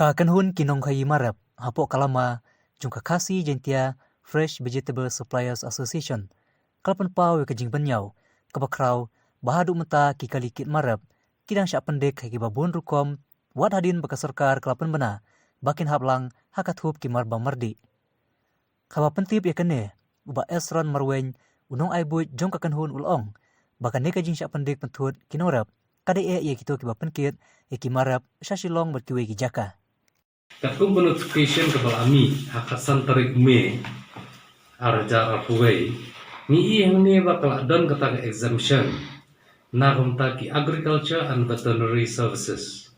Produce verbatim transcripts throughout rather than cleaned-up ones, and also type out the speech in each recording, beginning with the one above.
Ka kynhun ki nongkhaii mar rep hapoh ka lama jong ka Khasi Jaintia Fresh Vegetable Suppliers Association ka la pynpaw ïa ka jingbynñiaw kaba khraw ba haduh mynta ki kali kit mar rep ki dang shah pyndik ha kiba bun rukom wat hadien ba ka sorkar ka la pynbna ba kin hap lang ha ka thup ki mar bam mar dih. Haba pyntip ïa kane, u Bah Esron Marwein, u nongai buit jong ka kynhun, u la ong ba kane ka jingshah pyndik pynthut ki nongrep ka dei eh ïa kito kiba pynkit ïa ki mar rep sha Shillong bad kiwei ki jaka. Katkum ka notification kaba la mih ha ka san tarik May ar hajar arphew wei, ngi i hangne ba ka la don kata ka exemption na ka bynta ki agriculture and veterinary services.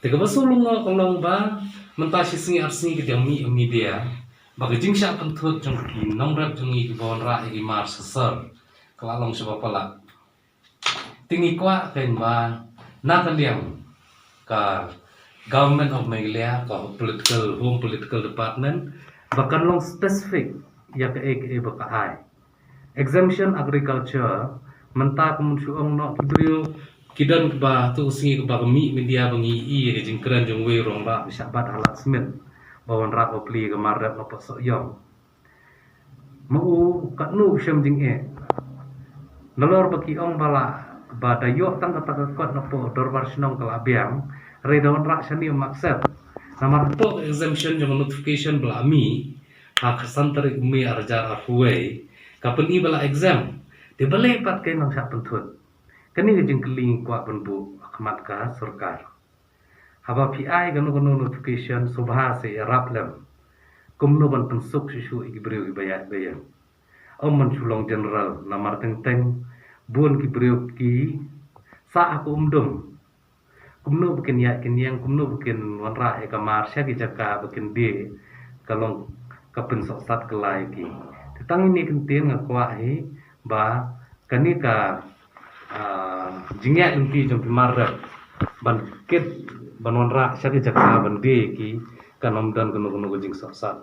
Te kaba shu long ka long ba mynta shi sngi ar sngi ka dang mih ha media ba ka jingshah pynthut jong ki nongrep jong ngi kiba wanrah ïa ki mar sha sor ka la long shaba palat. Te ngi kwah kein ba na ka liang ka Government of Meghalaya, ka political, Home Political Department, ba kan long specific ïa kaei kaei ba ka ai. Exemption agriculture, mynta ka mun shu ong noh ki briew ki don kaba tu sngi kaba ka mih media ba ngi i ïa ka jingkren jong uwei u rangbah ba shah bat ha Ladshmit ba wanrah ba plie ka mar rep na Sohiong. Ma u katno u shem jingeh. Nalor ba ki ong ba la, ba da ïoh tang kata ka kot na pdeng dorbar shnong ka la biang, hynrei da wanrah shane um accept. Namar hapoh ka exemption jong ka notification ba la mih ha ka san tarik May ar hajar arphew wei, ka pyni ba la exempt. Te balei pat kein nang shah pynthut? Kane ka jingkylli ngi kwah ban buh ha khmat ka sorkar. Haba phi ai kano kano notification, sngewbha sa ïarap lem kumno ban pynsuk shuh shuh ïa ki briew kiba ïaid ba ïeng. Ym ban shu long general, namar teng teng bun ki briew ki sah ha ka umdum. Kumno ba kin ïaid kin ïeng, kumno ba kin wanrah ïa ka mar sha ki jaka ba kin die, ka long ka pynsohsat kylla ïa ki. Te tang ine i kyntien nga kwah hi ba kane ka, ah, jingïaid lynti jong ki mar rep ban kit, ban wanrah sha ki jaka ban die ïa ki, kan ym don kano kano ka jingsohsat.